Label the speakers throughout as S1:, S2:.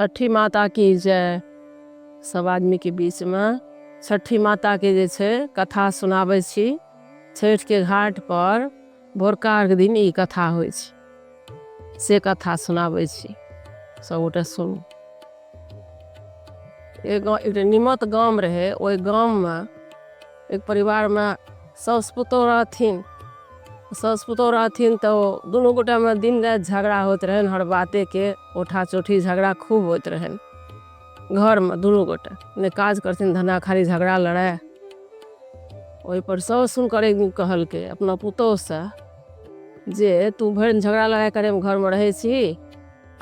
S1: छठी माता की जय। सब आदमीके बीचमे छठी माताके जे छै कथा सुनाबै छी। छठिके घाटपर भोरका अर्घ दिन ई कथा होइ छै, से कथा सुनाबै छी, सबगोटे सुनू। एक गाँव, एकटा निमत गाम रहै। ओहि गाममे एक परिवारमे साउस पुतोहु रहथिन। साउस पुतोहु रहथिन तऽ ओ दुनू गोटामे दिन राति झगड़ा होइत रहनि, हर बातेके ओठा चोठी झगड़ा खूब होइत रहनि घरमे। दुनू गोटा नहि काज करथिन धन्धा, खाली झगड़ा लड़ाइ। ओहिपर साउस हुनकर एक दिन कहलकै अपना पुतोहुसँ जे तू भरि दिन झगड़ा लड़ाइ करैमे घरमे रहै छी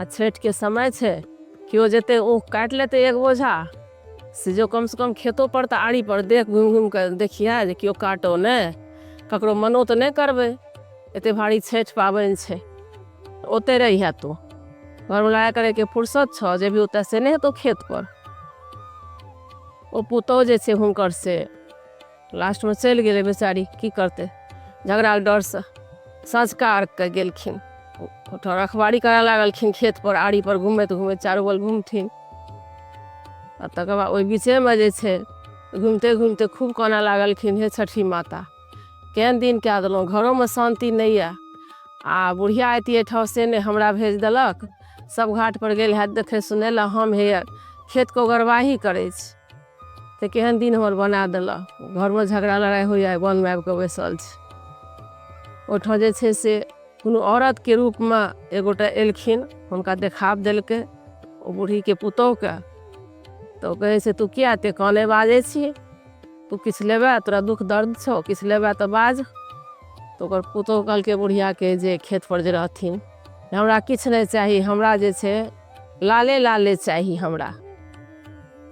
S1: आ छठिके समय छै, केओ जेतै ऊख काटि लेतै एक बोझा, से जो कमसँ कम खेतो पर तऽ आड़ी पर देख, घुमि घुमि कऽ देखिहे जे केओ काटो नहि, ककरो मनो तऽ नहि करबै, एते भारी छठि पाबनि छै, ओतहि रहिहे तू। घरमे लड़ाइ करैके फुर्सत छौ, जेबही ओतऽ से नहि हेतौ खेत पर। ओ पुतोहु जे छै हुनकर से लास्टमे चलि गेलै बेचारी, की करतै झगड़ाके डरसँ। साँझका अर्घके गेलखिन, ओतऽ रखबारी करऽ लागलखिन खेत पर, आड़ी पर घुमैत घुमैत चारू बगल घुमथिन। आ तकर बाद ओहि बीचेमे जे छै घुमिते घुमिते खूब कानऽ लागलखिन, हे छठी माता, केहन दिन कए देलहुँ, घरोमे शान्ति नहि यऽ आ बुढ़िया अयती एहिठाम से नहि, हमरा भेज देलक। सब घाटपर गेल हैत देखै सुनै लए, हम हैया खेतके ओगरवाही करै छी, तऽ केहन दिन हमर बना देलक, घरमे झगड़ा लड़ाइ होइए, वनमे आबि कऽ बैसल छी। ओहिठाम जे छै से कोनो औरतके रूपमे एगोटा एलखिन, हुनका देखाब देलकै ओ बूढ़ीके पुतोहुके। तऽ ओ कहै छै, तू किया एते कानै बाजै छी? तू किछु लेबै? तोरा दुःख दर्द छौ? किछु लेबै तऽ बाज। तऽ ओकर पुतोहु कहलकै बुढ़ियाके, जे खेतपर जे रहथिन, हमरा किछु नहि चाही, हमरा जे छै लाले लाले चाही हमरा।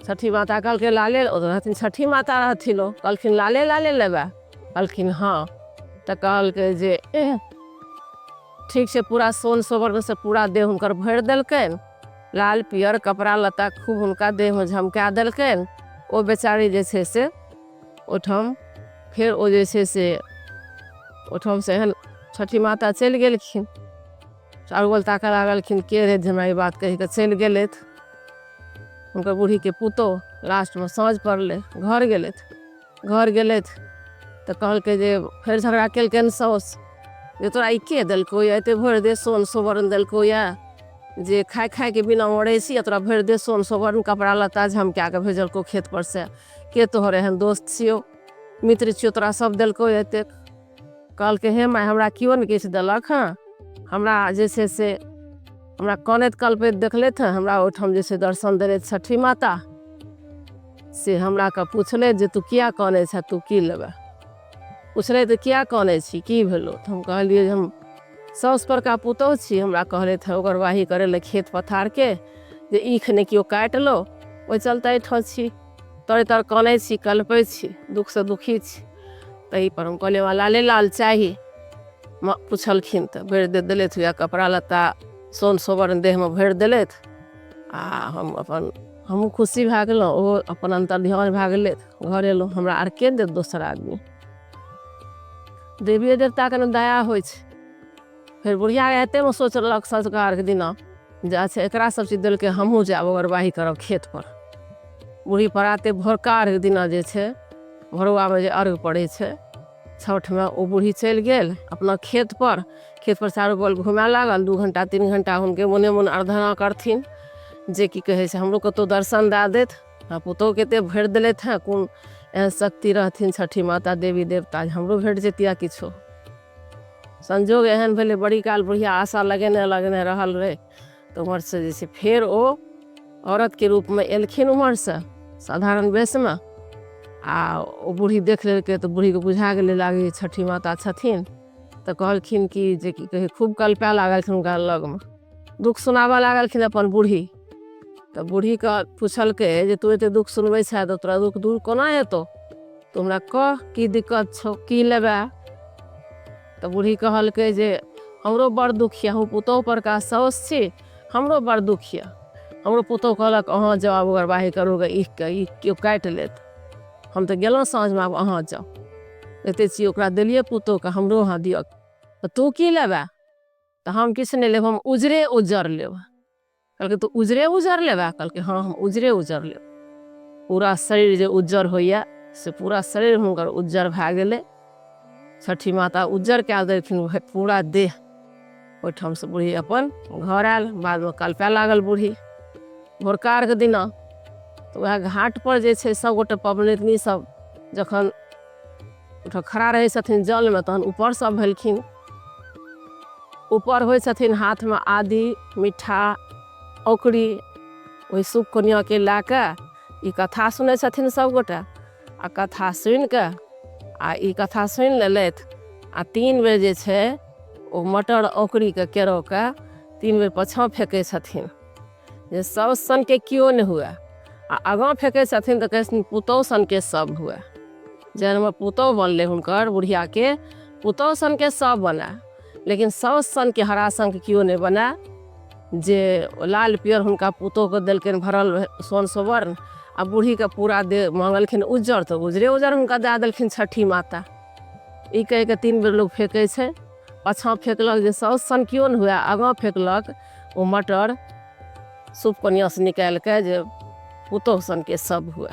S1: छठी माता कहलकै लाले, ओ रहथिन छठी माता रहथिन, ओ कहलखिन लाले लाले लेबै? कहलखिन हँ। तऽ कहलकै जे ठीक छै। पूरा सोन सोबरसँ पूरा देह हुनकर भरि देलकनि, लाल पियर कपड़ा लत्ता खूब हुनका देहमे झमका देलकनि। ओ बेचारी जे छै से ओहिठाम फेर ओ जे छै से ओहिठामसँ एहन छठी माता चलि गेलखिन। चारू बगल ताकऽ लागलखिन, के रहै जे हमरा ई बात कहि कऽ चलि गेलथि हुनकर बूढ़ीके पुतोहु? लास्टमे साँझ पड़लै, घर गेलथि। घर गेलथि तऽ कहलकै जे फेर झगड़ा केलकनि साउस जे तोरा ई के देलकौ यऽ, एते भरि देह सोन सोबरन देलकौ यऽ, जे खाय खायके बिना मरै छी आ तोरा भरि देह सोन सोबरन कपड़ा लत्ता झमका कऽ भेजलकौ खेत पर से? के तोहर एहन दोस्त छियौ, मित्र छियौ, तोरा सब देलकौ एतेक? कहलकै, हे माय, हमरा केओ नहि किछु देलक हँ, हमरा जे छै से हमरा कनैत कलपैत देखलथि हँ, हमरा ओहिठाम जे छै दर्शन देलथि छठी माता, से हमरा के पुछलथि जे तू किया कानै छह, तू की लेबै? पुछलथि तऽ किया कानै छी, की भेलौ? तऽ हम कहलियै जे हम साउस परका पुतोहु छी, हमरा कहलथि हँ ओगरवाही करै लए खेत पथारके, जे ईख नहि केओ काटि लो, ओहि चलते एहिठाम छी, तरे तर कानै छी, कलपै छी, दुःखसँ दुखी छी। ताहि पर हम कहलियै हमरा लाले लाल चाही। पुछलखिन तऽ भरि दे देलथि, उएह कपड़ा लत्ता सोन सोबरन देहमे भरि देलथि आ हम अपन हमहूँ खुशी भए गेलहुँ, ओहो अपन अन्तर ध्यान भए गेलथि। घर एलहुँ, हमरा आर के देत दोसर आदमी? देविए देवताके ने दया होइ छै। फेर बुढ़िया एतेमे सोचलक सँझुका अर्घ दिना जे अच्छा, एकरा सब चीज देलकै, हमहूँ जायब, ओगरवाही करब खेतपर। बूढ़ी पराते भोरका अर्घ दिना जे छै, भोरुआमे जे अर्घ पड़ै छै छठिमे, ओ बूढ़ी चलि गेल अपना खेतपर। खेतपर चारू बगल घुमए लागल 2 घंटा 3 घंटा। हुनके मोने मोन आराधना करथिन जे की कहै छै, हमरो कतहु दर्शन दए देथि, पुतोहुके एते भरि देलथि हँ, कोन एहन शक्ति रहथिन छठी माता, देवी देवता, जे हमरो भेट जैतियै किछो? संजोग एहन भेलै, बड़ी काल बुढ़िया आशा लगेने लगेने रहल रहै, तऽ उम्हरसँ जे छै फेर ओ औरतके रूपमे एलखिन उम्हरसँ साधारण वेशमे आ ओ बूढ़ी देख लेलकै। तऽ बूढ़ीके बुझा गेलै, लागै छठी माता छथिन। तऽ कहलखिन कि जे की कहै, खूब कलपै लागलखिन हुनका लगमे, दुःख सुनाबऽ लागलखिन अपन बूढ़ी। तऽ बूढ़ीके पुछलकै जे तू एते दुःख सुनबै छह तऽ तोरा दुःख दूर कोना हेतौ? तू हमरा कह, की दिक्कत छौ, की लेबै? तऽ बूढ़ी कहलकै जे हमरो बड़ दुःख यऽ, हम पुतोहु परका साउस छी, हमरो बड़ दुःख यऽ, हमरो पुतोहु कहलक अहाँ जाउ आब ओगरवाही करू गे ईखके, ईख केओ काटि लेत, हम तऽ गेलहुँ साँझमे, आब अहाँ जाउ, एते चीज ओकरा देलियै पुतोहुके, हमरो अहाँ दिअ। तऽ तू की लेबै? तऽ हम किछु नहि लेब, हम उजरे उज्जर लेब। कहलकै तू उजरे उजर लेबै? कहलकै हँ, हम उजरे उजर लेब। पूरा शरीर जे उज्जर होइए से पूरा शरीर हुनकर उज्जर भए गेलै। छठी माता उज्जर कए देलखिन पूरा देह। ओहिठामसँ बूढ़ी अपन घर आयल। बादमे कलपै लागल बूढ़ी। भोरका अर्घ दिना तऽ वएह घाटपर जे छै सभगोटे पबनैतनी सब जखन ओहिठाम खड़ा रहै छथिन जलमे, तहन ऊपर सब भेलखिन। ऊपर होइ छथिन, हाथमे आदि, मिठ्ठा, औकरी, ओहि सूप कोनियाके लए कऽ ई कथा सुनै छथिन सभगोटे। आ कथा सुनिकऽ आ ई कथा सुनि लेलथि आ 3 बेर जे छै ओ मटर औकरीके, केराउके 3 बेर पाछाँ फेकै छथिन जे साउस सनके केओ नहि हुए आ आगाँ फेकै छथिन तऽ कहै छथिन पुतहु सनके सब हुए। जेहन हमर पुतहु बनलै, हुनकर बुढ़ियाके पुतहु सनके सब बनय, लेकिन साउस सनके हराशंख केओ नहि बनय। जे लाल पियर हुनका पुतहुके देलकनि भरल सोन सुवर्ण आ बूढ़ीके पूरा देह माँगलखिन उज्जर, तऽ उजरे उजर हुनका दए देलखिन छठी माता। ई कहिके 3 बेर लोक फेकै छै। पाछाँ फेकलक जे साउस सन केओ नहि हुए, आगाँ फेकलक ओ मटर सूप कोनियासँ निकालिके जे पुतहु सनके सब हुए।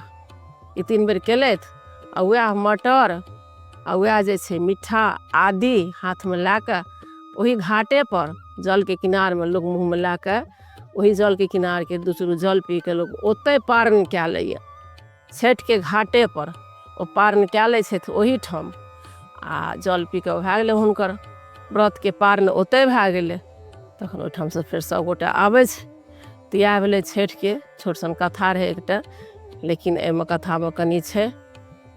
S1: ई 3 बेर केलथि आ वएह मटर आ वएह जे छै मिठ्ठा, आदि हाथमे लए कऽ ओहि घाटेपर जलके किनारमे लोक मुँहमे लए कऽ ओहि जलके किनारके 2 चुरू जल पी कऽ लोक ओतहि पारण कए लैए। छठिके घाटेपर ओ पारण कए लै छथि ओहिठाम आ जल पी कऽ भए गेलै, हुनकर व्रतके पारण ओतहि भए गेलै। तखन ओहिठामसँ फेर सभगोटे आबै छै। तऽ इएह भेलै छठिके छोट सन कथा रहै एकटा, लेकिन एहिमे कथामे कनि छै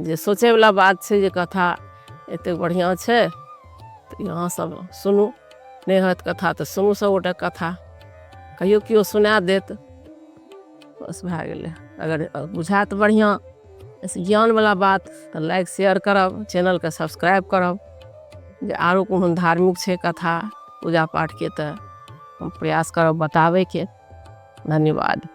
S1: जे सोचैवला बात छै जे कथा एतेक बढ़िआँ छै। तऽ अहाँसभ सुनू, नहि होयत कथा तऽ सुनू सभगोटे कथा, कहियो केओ सुना देत। बस भए गेलै। अगर बुझायत बढ़िआँ ज्ञानवला बात तऽ लाइक शेयर करब, चैनलके सब्सक्राइब करब, जे आरो कोनो धार्मिक छै कथा पूजा पाठके तऽ हम प्रयास करब बताबैके। धन्यवाद।